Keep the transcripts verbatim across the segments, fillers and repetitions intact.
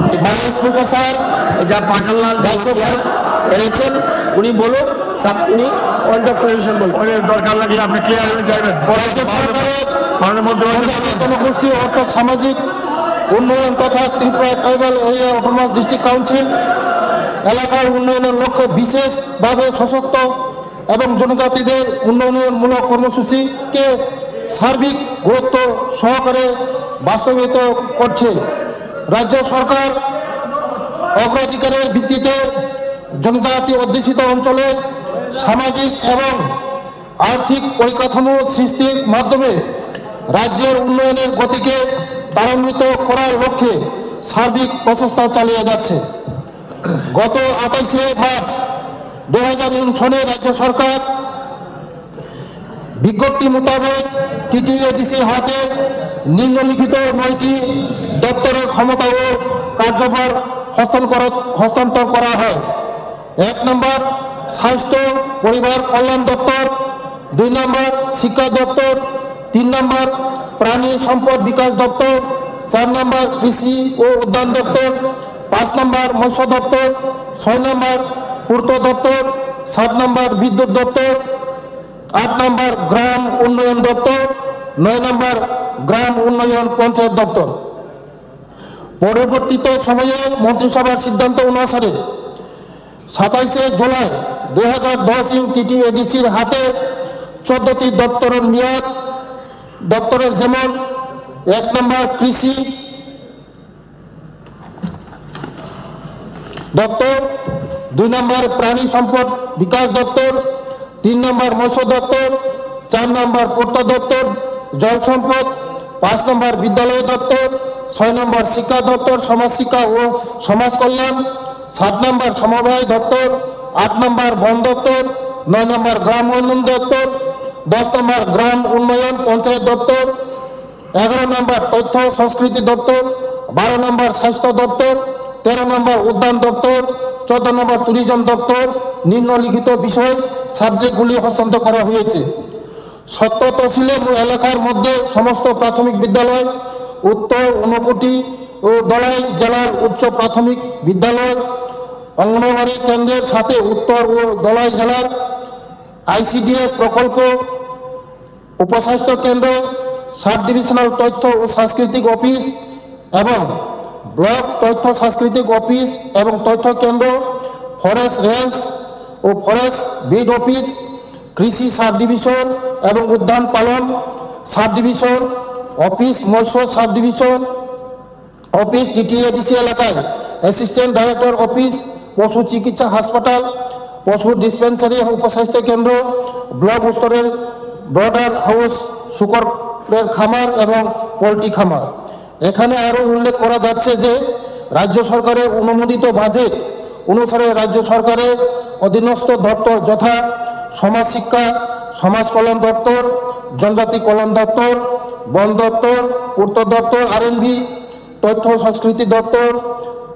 মাননীয় speaker sir, এটা পাঠানলাল রাজ্য জমাতিয়া সর- এনেছেন, উনি বলুন, সাব-, উনি পয়েন্ট অফ ক্লারিফিকেশন বলুন। উনি দরকার লাগলে আপনি ক্লিয়ার হয়ে যাবেন। রাজ্য সরকারের মাননীয় মন্ত্রী মহোদয়, জনগোষ্ঠী অর্থ সামাজিক উন্নয়ন তথা Tripura tribal area autonomous district council এলাকার উন্নয়নের লক্ষ্যে বিশেষভাবে সশক্ত এবং জনজাতিদের উন্নয়নমূলক কর্মসূচিকে সার্বিক গুরুত্ব সহকারে বাস্তবায়িত করছে। রাজ্য সরকার অগ্রাধিকারের ভিত্তিতে জনজাতি অধ্যুষিত অঞ্চলে সামাজিক এবং আর্থিক পরিকাঠামো সৃষ্টির মাধ্যমে রাজ্যের উন্নয়নের গতিকে ত্বরান্বিত করার লক্ষ্যে সার্বিক প্রচেষ্টা চালিয়ে যাচ্ছে। গত আঠাশে মার্চ দুই হাজার সনে রাজ্য সরকার বিজ্ঞপ্তি মোতাবেক টিটিএডিসির হাতে নিম্নলিখিত নয়টি দপ্তরের ক্ষমতা ও কার্যভার হস্তান্তর করা, হস্তান্তর করা হয়। এক নম্বর স্বাস্থ্য পরিবার কল্যাণ দপ্তর, দুই নম্বর শিক্ষা দপ্তর, তিন নম্বর প্রাণী সম্পদ বিকাশ দপ্তর, চার নম্বর কৃষি ও উদ্যান দপ্তর, পাঁচ নম্বর মৎস্য দপ্তর, ছয় নম্বর পূর্ত দপ্তর, সাত নম্বর বিদ্যুৎ দপ্তর, আট নম্বর গ্রাম উন্নয়ন দপ্তর, নয় নম্বর গ্রাম উন্নয়ন পঞ্চায়েত দপ্তর। পরবর্তীত সময়ে মন্ত্রিসভার সিদ্ধান্ত অনুসারে সাতাইশে জুলাই দুই হাজার দশ ইং টিটিএডিসির হাতে চোদ্দটি দপ্তরের মেয়াদ, দপ্তরের যেমন এক নম্বর কৃষি দপ্তর, দুই নম্বর প্রাণী সম্পদ বিকাশ দপ্তর, তিন নম্বর মৎস্য দপ্তর, চার নম্বর পূর্ত দপ্তর, জল সম্পদ, পাঁচ নম্বর বিদ্যালয় দপ্তর, ছয় নম্বর শিক্ষা দপ্তর, সমাজ শিক্ষা ও সমাজ কল্যাণ, সাত নম্বর সমবায় দপ্তর, আট নম্বর বন দপ্তর, নয় নম্বর গ্রাম উন্নয়ন দপ্তর, দশ নম্বর গ্রাম উন্নয়ন পঞ্চায়েত দপ্তর, এগারো নম্বর তথ্য সংস্কৃতি দপ্তর, বারো নম্বর স্বাস্থ্য দপ্তর, তেরো নম্বর উদ্যান দপ্তর, চোদ্দ নম্বর ট্যুরিজম দপ্তর নিম্নলিখিত বিষয় সাবজেক্টগুলি হস্তান্তর করা হয়েছে। সত্র তহসিলের এলাকার মধ্যে সমস্ত প্রাথমিক বিদ্যালয়, উত্তর ঊনকোটি ও ধলাই জেলার উচ্চ প্রাথমিক বিদ্যালয়, অঙ্গনওয়াড়ি কেন্দ্রের সাথে উত্তর ও ধলাই জেলার আইসিডিএস প্রকল্প, উপস্বাস্থ্য কেন্দ্র, সাব ডিভিশনাল তথ্য ও সাংস্কৃতিক অফিস এবং ব্লক তথ্য সাংস্কৃতিক অফিস এবং তথ্য কেন্দ্র, ফরেস্ট রেঞ্জ ও ফরেস্ট বিট অফিস, কৃষি সাব ডিভিশন এবং উদ্যান পালন সাব ডিভিশন, অফিস মৎস্য সাব ডিভিশন, অফিস টিটিএডিসি এলাকায় অ্যাসিস্ট্যান্ট ডাইরেক্টর অফিস, পশু চিকিৎসা হাসপাতাল, পশু ডিসপেন্সারি এবং উপস্বাস্থ্য কেন্দ্র, ব্লক স্তরের ব্রডার হাউস, শুকরের খামার এবং পোল্ট্রি খামার। এখানে আরও উল্লেখ করা যাচ্ছে যে রাজ্য সরকারের অনুমোদিত বাজেট অনুসারে রাজ্য সরকারের অধীনস্থ দপ্তর যথা সমাজ শিক্ষা, সমাজ কল্যাণ দপ্তর, জনজাতি কল্যাণ দপ্তর, বন দপ্তর, পূর্ত দপ্তর, আরএনবি, তথ্য সংস্কৃতি দপ্তর,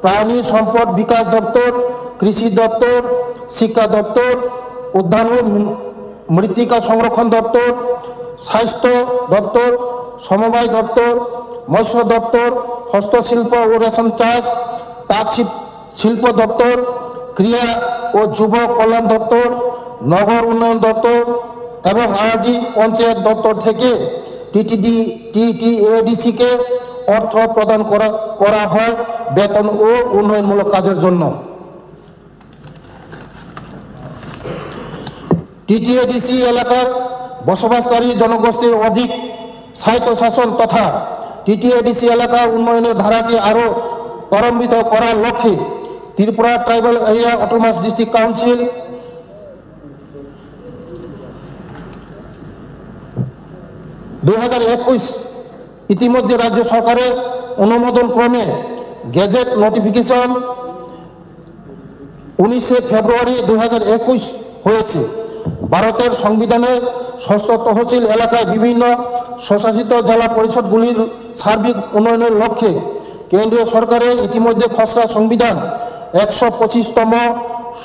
প্রাণী সম্পদ বিকাশ দপ্তর, কৃষি দপ্তর, শিক্ষা দপ্তর, উদ্যান ও মৃ-, মৃত্তিকা সংরক্ষণ দপ্তর, স্বাস্থ্য দপ্তর, সমবায় দপ্তর, মৎস্য দপ্তর, হস্তশিল্প ও রেশম চাষ, তাঁত শিল্প শিল্প দপ্তর, ক্রীড়া ও যুব কল্যাণ দপ্তর, নগর উন্নয়ন দপ্তর এবং আরডি পঞ্চায়েত দপ্তর থেকে টিটিডি, টিটিএডিসিকে অর্থ প্রদান করা, করা হয় বেতন ও উন্নয়নমূলক কাজের জন্য। টিটিএডিসি এলাকার বসবাসকারী জনগোষ্ঠীর অধিক স্বায়ত্তশাসন তথা টিটিএডিসি এলাকা উন্নয়নের ধারাকে আরও ত্বরান্বিত করার লক্ষ্যে Tripura tribal area autonomous district council দুই হাজার একুশ ইতিমধ্যে রাজ্য সরকারের অনুমোদন ক্রমে গেজেট নোটিফিকেশন উনিশে ফেব্রুয়ারি দুই হাজার একুশ হয়েছে। ভারতের সংবিধানে ষষ্ঠ তহসিল এলাকায় বিভিন্ন স্বশাসিত জেলা পরিষদগুলির সার্বিক উন্নয়নের লক্ষ্যে কেন্দ্রীয় সরকারের ইতিমধ্যে খসড়া সংবিধান একশো পঁচিশতম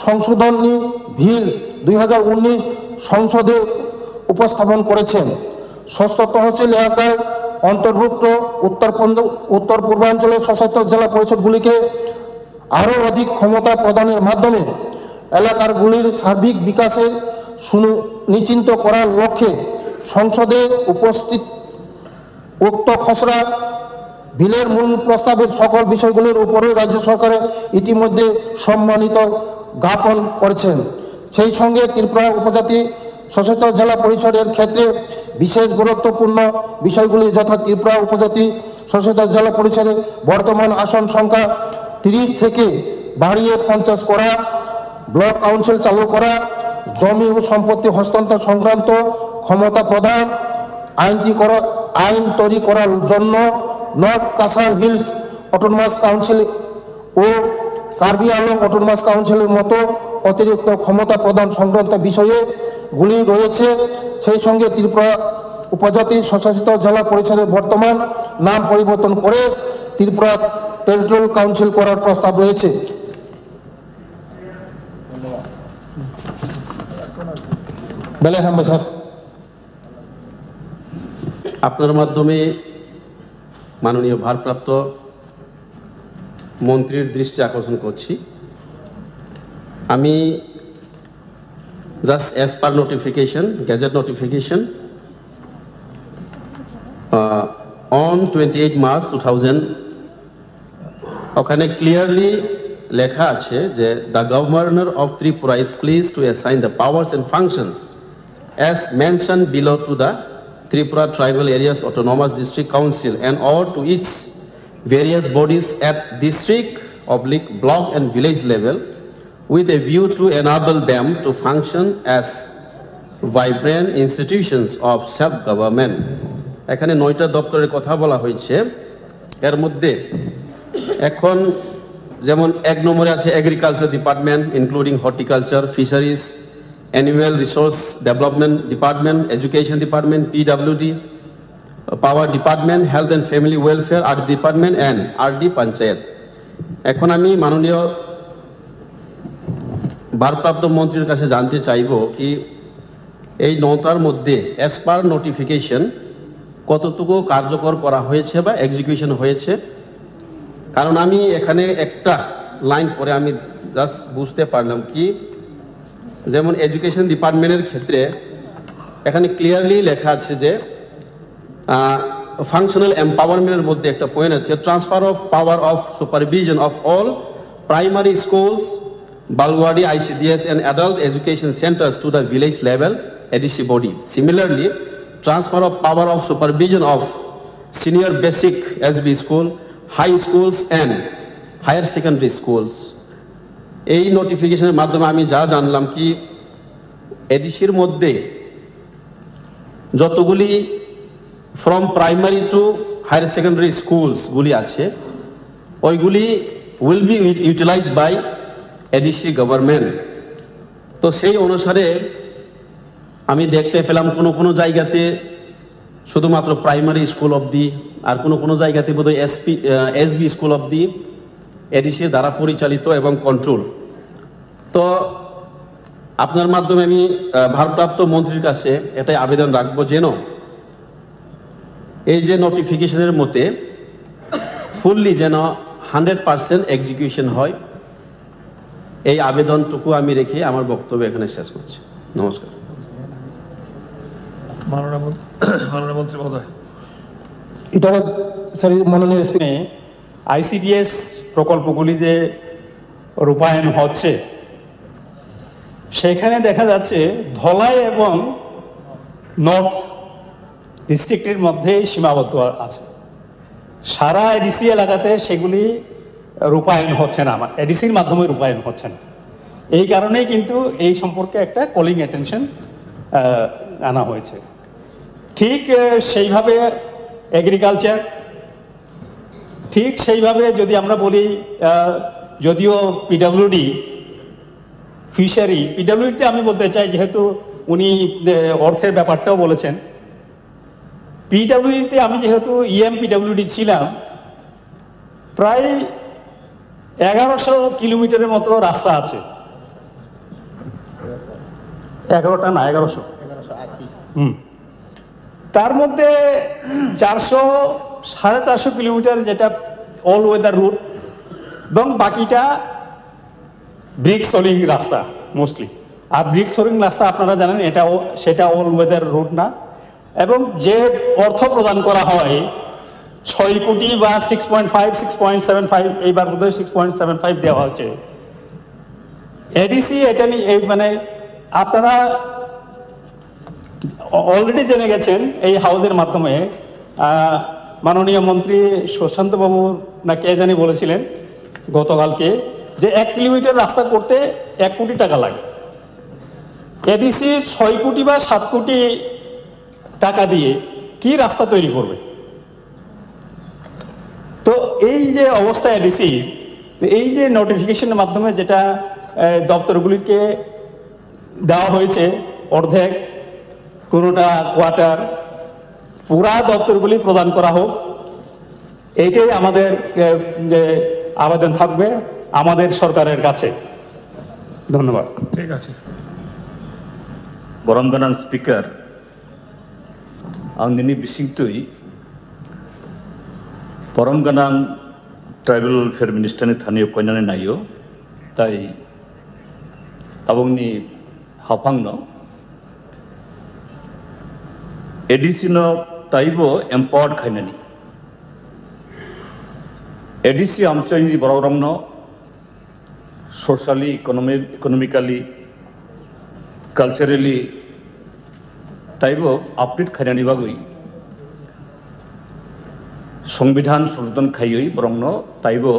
সংশোধনী বিল দুই হাজার উনিশ সংসদে উপস্থাপন করেছেন। ষষ্ঠ তহসিল এলাকায় অন্তর্ভুক্ত উত্তর পূর্ব-, উত্তর পূর্বাঞ্চলের স্বশাসিত জেলা পরিষদগুলিকে আরও অধিক ক্ষমতা প্রদানের মাধ্যমে এলাকাগুলির সার্বিক বিকাশের সুনিশ্চিত করার লক্ষ্যে সংসদে উপস্থিত উক্ত খসড়া বিলের মূল প্রস্তাবের সকল বিষয়গুলির উপরে রাজ্য সরকারের ইতিমধ্যে সম্মানিত জ্ঞাপন করেছেন। সেই সঙ্গে ত্রিপুরা উপজাতি স্বশাসিত জেলা পরিষদের ক্ষেত্রে বিশেষ গুরুত্বপূর্ণ বিষয়গুলি যথা ত্রিপুরা উপজাতি স্বশাসিত জেলা পরিষদের বর্তমান আসন সংখ্যা তিরিশ থেকে বাড়িয়ে পঞ্চাশ করা, ব্লক কাউন্সিল চালু করা, জমি ও সম্পত্তি হস্তান্তর সংক্রান্ত ক্ষমতা প্রদান, আইনটি করা, আইন তৈরি করার জন্য নর্থ কাছাড় হিলস অটোনমাস কাউন্সিল ও কার্বি আংলং অটোনমাস কাউন্সিলের মতো অতিরিক্ত ক্ষমতা প্রদান সংক্রান্ত বিষয়ে গুলি রয়েছে। সেই সঙ্গে ত্রিপুরা উপজাতি স্বশাসিত জেলা পরিষদের বর্তমান নাম পরিবর্তন করে ত্রিপুরা টেরিটোরিয়াল কাউন্সিল করার প্রস্তাব রয়েছে। বেলায় হামবাই স্যার। আপনার মাধ্যমে মাননীয় ভারপ্রাপ্ত মন্ত্রীর দৃষ্টি আকর্ষণ করছি। আমি just as per notification, gazette notification, uh, on twenty-eight March two thousand, ওখানে ক্লিয়ারলি লেখা আছে যে the Governor of Tripura is pleased to assign the powers and functions as mentioned below to the Tripura Tribal Areas Autonomous District Council and or to its various bodies at district oblique block and village level with a view to enable them to function as vibrant institutions of self government. এখানে নয়টা দপ্তরের কথা বলা হয়েছে। এর মধ্যে এখন যেমন এক নম্বরে আছে agriculture department, including horticulture, fisheries, animal resource development department, education department, PWD, power department, health and family welfare, RD department and RD panchayat. এখন আমি মাননীয় ভারপ্রাপ্ত মন্ত্রীর কাছে জানতে চাইব কি এই নটার মধ্যে অ্যাজ পার নোটিফিকেশন কতটুকু কার্যকর করা হয়েছে বা এক্সিকিউশন হয়েছে? কারণ আমি এখানে একটা লাইন পড়ে আমি জাস্ট বুঝতে পারলাম কি, যেমন এডুকেশন ডিপার্টমেন্টের ক্ষেত্রে এখানে ক্লিয়ারলি লেখা আছে যে ফাংশনাল এম্পাওয়ারমেন্টের মধ্যে একটা পয়েন্ট আছে, transfer of power of supervision of all primary schools, Balwadi, I C D S and adult education centers to the village level A D C body. Similarly, transfer of power of supervision of senior basic S B school, high schools and higher secondary schools. এই নোটিফিকেশনের মাধ্যমে আমি যা জানলাম কি এডিসির মধ্যে যতগুলি from primary to higher secondary schools গুলি আছে, ওইগুলি will be utilized by A D C government। তো সেই অনুসারে আমি দেখতে পেলাম কোনো কোনো জায়গাতে শুধুমাত্র প্রাইমারি স্কুল অবধি, আর কোনো কোনো জায়গাতে বোধহয় এসপি, এসবি স্কুল অবধি এডিসির দ্বারা পরিচালিত এবং কন্ট্রোল। তো আপনার মাধ্যমে আমি আহ, ভারপ্রাপ্ত মন্ত্রীর কাছে এটাই আবেদন রাখবো, যেন এই যে নোটিফিকেশনের মতে ফুললি যেন হান্ড্রেড পার্সেন্ট এক্সিকিউশন হয়। এই আবেদনটুকু আমি রেখে আমার বক্তব্য এখানে শেষ করছি। নমস্কার। মাননীয় মন-, মাননীয় মন্ত্রী মহোদয়। এটা স্যার, মাননীয় এসপি। আইসিডিএস প্রকল্পগুলি যে রূপায়ণ হচ্ছে, সেখানে দেখা যাচ্ছে ধলাই এবং নর্থ ডিস্ট্রিক্টের মধ্যেই সীমাবদ্ধ আছে। সারা এডিসি এলাকাতে সেগুলি রূপায়ণ হচ্ছে না, আমার এডিসির মাধ্যমে রূপায়ণ হচ্ছে না। এই কারণেই কিন্তু এই সম্পর্কে একটা কলিং অ্যাটেনশন আনা হয়েছে। ঠিক আহ, সেইভাবে এগ্রিকালচার, ঠিক সেইভাবে যদি আমরা বলি, আহ, যদিও পিডাব্লিউডি, ফিশারি, পিডাব্লিউডিতে আমি বলতে চাই, যেহেতু উনি আহ, অর্থের ব্যাপারটাও বলেছেন, পিডাব্লিউডিতে আমি যেহেতু ইএম পিডাব্লিউডি ছিলাম, প্রায় এগারোশো কিলোমিটারের মতো রাস্তা আছে। এগারোটা না, এগারোশো। হুম। তার মধ্যে চারশো, সাড়ে চারশো কিলোমিটার যেটা অল ওয়েদার রুট, এবং বাকিটা ব্রিক সোলিং রাস্তা মোস্টলি। আর ব্রিক সোলিং রাস্তা আপনারা জানেন, এটাও সেটা অল ওয়েদার রুট না। এবং যে অর্থ প্রদান করা হয়, ছয় কোটি বা six point five, six point seven five, এইবার বোধহয় সিক্স পয়েন্ট সেভেন ফাইভ দেওয়া হয়েছে। এডিসি এটা নিয়ে এই, মানে, আপনারা অলরেডি জেনে গেছেন এই হাউজের মাধ্যমে, আহ, মাননীয় মন্ত্রী সুশান্ত বাবু না কে জানি বলেছিলেন গতকালকে যে এক কিলোমিটার রাস্তা করতে এক কোটি টাকা লাগে। এডিসি ছয় কোটি বা সাত কোটি টাকা দিয়ে কি রাস্তা তৈরি করবে? তো এই যে অবস্থা এডিসি, তো এই যে নোটিফিকেশনের মাধ্যমে যেটা, আহ, দপ্তরগুলিকে দেওয়া হয়েছে, অর্ধেক, কোনোটা কোয়ার্টার, পুরা দপ্তরগুলি প্রদান করা হোক, এইটাই আমাদের, আহ, যে আবেদন থাকবে আমাদের সরকারের কাছে। ধন্যবাদ। ঠিক আছে। Borom gwnang speaker, ang nini bisingtwi borom gwnang tribal welfare minister ni thani koinani naio, tai tabukni haphangno A D C no taibo empowered khainani. A D C amchoini borokrokno socially, economi-, economically, culturally taibo update khainani bagwi Songbidhan Sosodhon khaiwi borokno taibo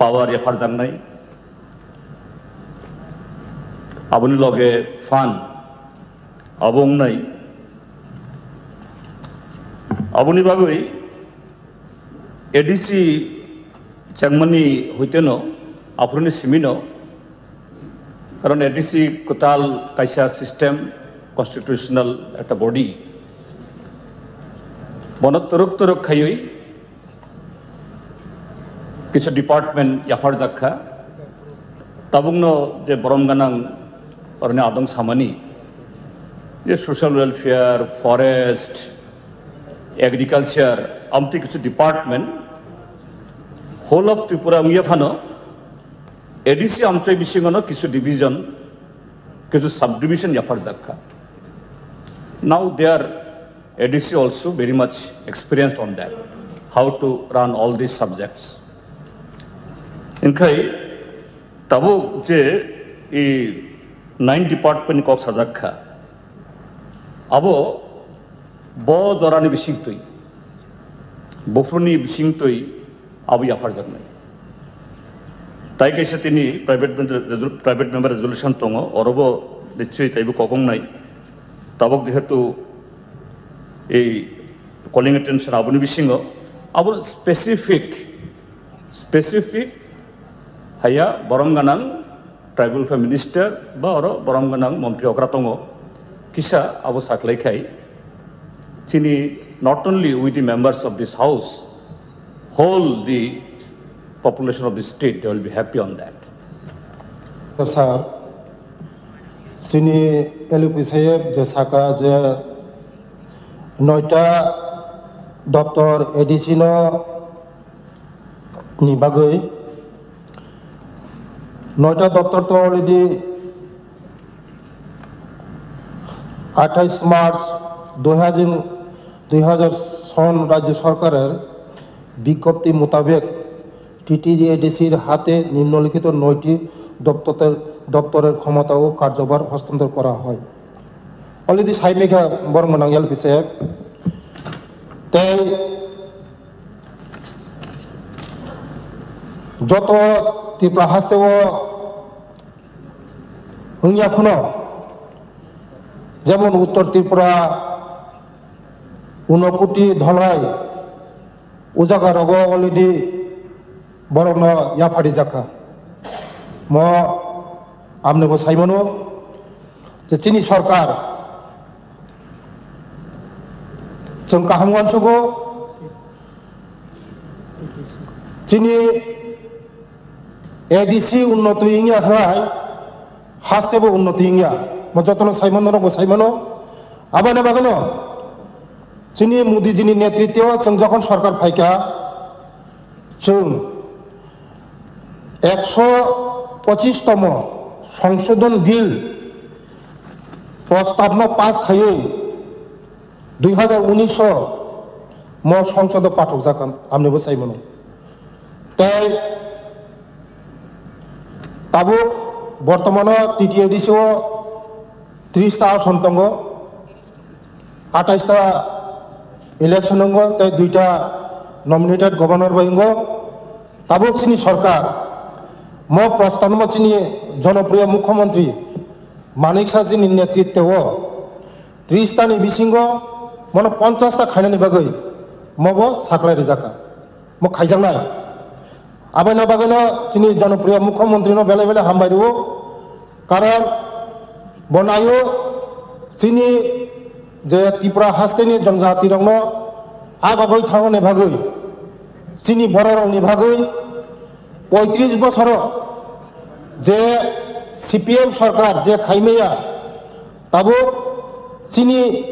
power yapharjaknai. Aboni loge fund abo wngnai. Aboni bagwi A D C chengmani hoiteno, aphuruni simino, karon A D C kwtal kaisa system, constitutional ekta body, bono torok torok khaiwi kisa department yapharjak kha. Tabukno je borom gwnang oroni adong samani, je social welfare, forest, agriculture, amtwi kisu department, whole of Tripura wngya phano A D C amchoi bisingono kisu division, kisu subdivision yapharjak kha. Now they are A D C also very much experienced on that, how to run all these subjects. Inkhai tabuk je i nine department kok sajak kha, abo bo jorani bisingtwi, buphuruni bisingtwi abo yapharjaknai. Tai kaisa tini private member resol-, private member resolution tongo, orobo nichoi taibo kok wngnai. Tabuk jehetu ei calling attention aboni bisingo, abo specific, specific haya borom gwnang tribal welfare minister ba oro borom gwnang montri okra tongo, kisa abo saklai khai chini not only with the members of this house, whole the population of the state, they will be happy on that. Sir, chini L U P saheb je saka je noita doptor A D C no ni bagwi noita doptor to already আঠাইশ মার্চ দুই হাজার, দুই হাজার সন রাজ্য সরকারের বিজ্ঞপ্তি মোতাবেক টিটিডিএডিসির হাতে নিম্নলিখিত নয়টি দপ্তরের, দপ্তরের ক্ষমতা ও কার্যভার হস্তান্তর করা হয়। Already saimikha borok mwnang L P saheb. Tei joto Tripura hasteo wngya phano, jemon Uttor Tripura, Unokuti, Dholai, o jaga rogo already borokno yapharijak kha. Mo amni bo saimano je chini sorkar chwng kaham uansugo, chini A D C unnoti wngya khai, haste bo unnoti wngya. Mo jotono saimano, norok bo saimano. Aboni bagwino Chini Modi jini netritwo chwng jokhon sorkar phaikha, chwng ekso pochis tomo songsodon bill prostabno pass khaiwi dui hazar unis o mo songsodo pathokjak, amnibo saimano. Tei tabuk bortomano T T A D C o tris ta ason tongo, atais ta election wngo tei duita nominated governor bai wngo. Tabuk chini sorkar mo prostabno chini jonopriyo mukhyamantri Manik Saha jini netritwo tris ta ni bisingo mono ponchas ta khainani bagwi mobo saklai rijak kha. Mo khaijaknai. Aboni bagwino chini jonopriyo mukhyamantri no belai belai hambai rwo. Karon bo naio chini je Tripura hasteni jonjati rokno agogoi thangmani bagwi, chini borok rokni bagwi poitris bosoro je C P M sorkar je khaimaya, tabuk chini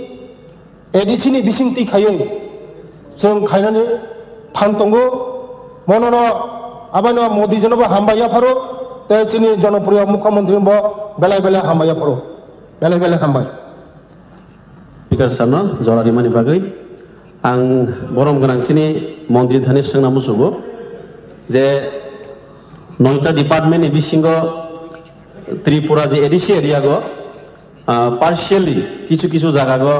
A D C ni bising twi khaiwi chwng khainani thang tongo. Monono abano Modi jenobo hambai yapharo, tei chini jonopriyo mukhyamantri bo belai belai hambai yapharo, belai belai hambai. Speaker sir no jora rimani bagwi ang borom gwnang chini montri thani swngna muchugo je noita department ni bisingo Tripura je A D C area go, ah, partially kichu kichu jaga go,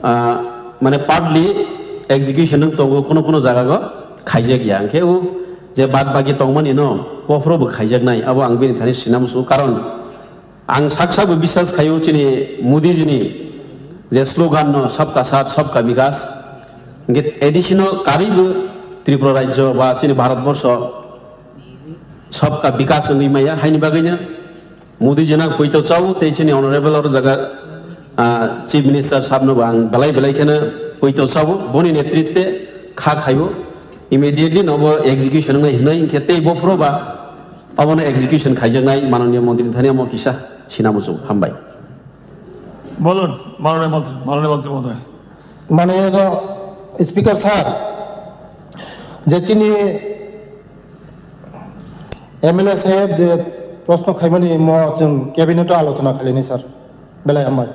ah, mane partly execution wng tongo, kuno kuno jaga go khaijak ya. Hwnkhe o je bad bagi tongmani no bophuro bo khaijaknai, abo ang bini thani sinam su, karon ang saksa bo biswas khaio chini Modi jini je slogan no sabka saath sabka bikas, hwnkhe A D C no karwi bo Tripura rajyo ba chini Bharat borsho sabka bikas wngwi maya, haini bagwino Modi jina poito chao tei chini honorable oro jaga, ah, Chief Minister sabno bo ang belai belai kheno poito chao, boni netritwe kha khaibo, immediately no bo execution wngnai hinwi, hinkhe tei bophuro ba obono execution khaijaknai mananiya montri thani omo kisa sinamo chwng hambai. Bolun, mananiya montri, mananiya montri mohoday. Mananiya Speaker sir, je chini M L A saheb je proshno khaimani mo chwng cabinet o alochona khailini sir. Belai hambai.